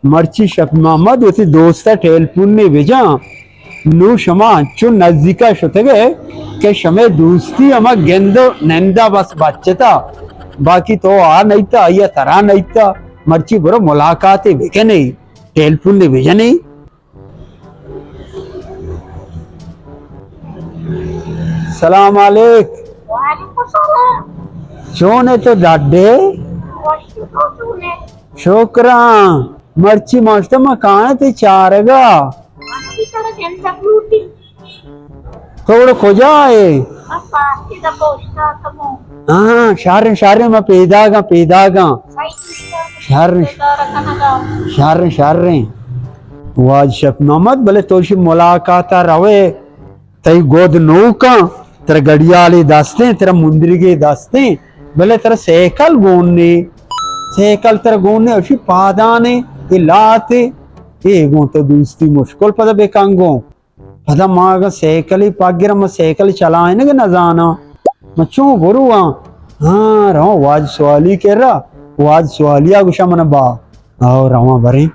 مرچی شپ محمد وتی دوست ءَ ٹیلفون نے بجاں۔ نوں شما انچو نزیک ءَ شتگ ئے کہ شمئے دوستی ہما گند ءُ نند ءَ بس بچتا، باقی تو آ نئیتا، آئی ءَ ترا نئیتا۔ مرچی برو ملاقاتے بکنے، ٹیلفون نے بجنے۔ سلام علیک۔ وعلیکم السلام۔ چون ئے تو ڈاڈے؟ وش تو چون ئے؟ شکراں۔ مرچی ماشتا ما کائیں تے چارگا۔ مرچی ترا گندگ لوٹی۔ تو گڑا کجا ئے؟ بس آستے دا پوشتا کمو۔ ہاں، شریں، شریں، ما پیداگاں، پیداگاں۔ صحیح، شریں، شریں، شریں۔ واجہ شپ محمد، بلے تو شی ملاقات ءَ روئے، تئی گد نوکاں، ترا گڑیالے دستیں، ترا مندرگے دستیں، بلے ترا سیکل گون نے، سیکل ترا گون نے، اشی پادانے، اے لاتے، اے گون تو دوستی مشکل پدا بکن گون۔ پدا ما اگاں سیکلے پگراں، ما سیکل چلائینگ نزاناں، ما چون برواں؟ ہاں، رواں واجہ سوالی کرا، واجہ سوالی ءَ گوشاں من با، آؤ رواں بریں۔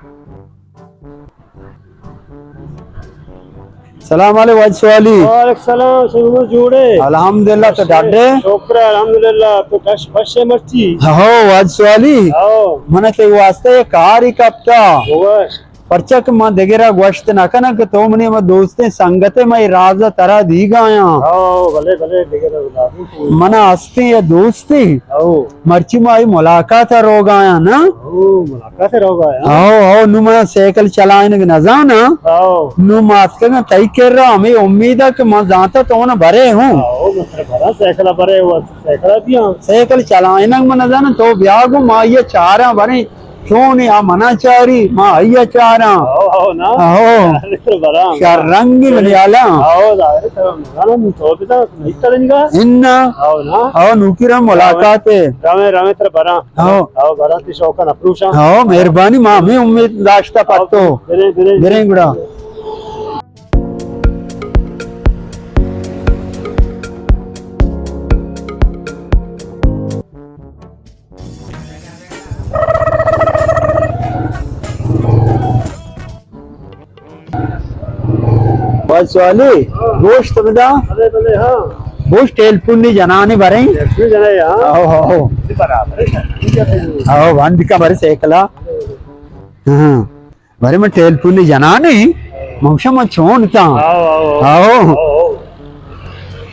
سلام علیک واجہ سوالی۔ وعلیکم سلام، شما جوڑے؟ الحمدللہ، تو ڈاڈے؟ شکر الحمدللہ، تو کش بش ئے مرچی؟ ہو واجہ سوالی۔ ہو۔ من تئی واسطہ یک کاری کپتا۔ بگوش۔ پرچا کہ من دگرا گوشت نہ کناں کہ تو منی ہما دوستیں سنگتے، من اے راز ءَ ترا دیگ ءَ آیاں۔ ہو، بلے، بلے، دگرا گلابی۔ من ءَ ہستیں یا دوستی، ہو۔ مرچی ما اے ملاقات ءَ روگ ءَ آیاں نا۔ ہو، ملاقات ءَ روگ ءَ آیاں۔ ہو، ہو، نوں من سیکل چلائینگ نزاناں۔ ہو۔ نوں ما اتکگاں تئی کرا ہمے امید ءَ کہ من زانتا تو من برے ہوں۔ ہو، من ترا براں سیکل ءَ برے ہوں۔ سیکل ءَ دیاں۔ سیکل چلائینگ من نزاناں، تو بیا گوں ما آئی ءَ چاراں بریں، چون آ منا چاری، ما آئی ءَ چاراں۔ ہو، ہو، نا۔ ہو۔ برا۔ شر رنگی منی حالاں۔ ہو، ظاہر ہے، تو نزاناں، تو بزاں، نہیں تلنگا۔ انا۔ ہو، نا۔ ہو، نوکی رم ملاقات ہے۔ رامے، رامے تر برا۔ ہو۔ ہو، برا تی شوق نہ پروشاں۔ ہو، مہربانی، ما ہمیں امید داشتا پتو۔ بریں، بریں۔ بریں گڑا۔ بس والی، گوشت بدا۔ بلے، بلے، ہاں۔ گوشت ٹیلفون نی جنانی بریں۔ ٹیلفون جنانی، ہاں۔ آؤ، آؤ۔ برابر ہے۔ آؤ، بند کا برے سیکلا۔ ہاں۔ بارے من ٹیلفون جنانے، من گوشاں من چون تاں۔ آؤ، آؤ، آؤ۔ آؤ۔ آؤ۔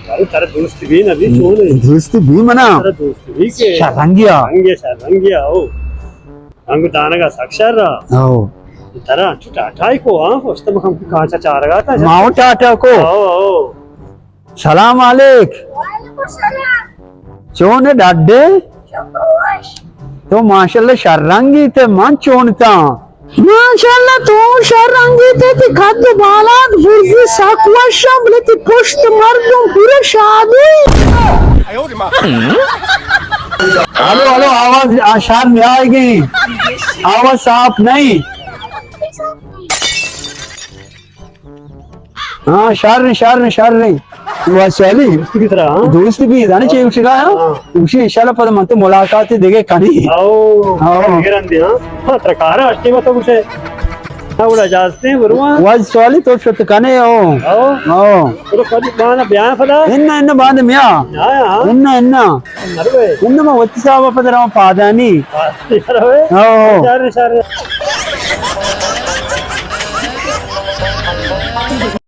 بارے ترا دوست بی نبی چون ہے؟ دوست بی منا۔ ترا دوست بی کے؟ شرنگیا۔ رنگے شرنگیا، آؤ۔ رنگ دانگا سک شر را۔ آؤ۔ ترا ٹاٹائی کو، ہاں، پشت مکم کی کانچا چارگا تا۔ ماو ٹاٹا کو۔ آؤ، آؤ۔ سلام علیک۔ وعلیکم السلام۔ چون ئے ڈاڈے؟ شکر وش۔ تو ماشاءاللہ شر رنگی تے من چون تاں۔ ماشاءاللہ تو شر رنگی تے تی قد و بالات برزی سک وش، بلے تی پشت مردم پورا شادی۔ ہلو، ہلو، آواز آ شر نہیں آئے گی۔ آواز صاف نہیں۔ ہاں، شر، شر، شر۔ واجہ سوالی۔ دوست کی طرح، ہاں؟ دوست بھی، زانے چے اسی کا، ہاں؟ ہاں۔ اسی انشاءاللہ پتہ من تو ملاقات دیگه کنی۔ آؤ۔ آؤ۔ دیگه رندی، ہاں؟ ہاں، ترا کار ہے، اشتی مت کچھ ہے۔ ہاں، بڑا اجازت ہے، بروا۔ واجہ سوالی تو شت کنے ہو۔ آؤ۔ آؤ۔ تو کدی بانا بیان پدا؟ ان، ان بعد میا۔ ہاں، ہاں۔ ان، ان۔ نروے۔ ان ما وتی صاحب پتہ رہا پادانی۔ ہاں، نروے۔ آؤ۔ شر، شر۔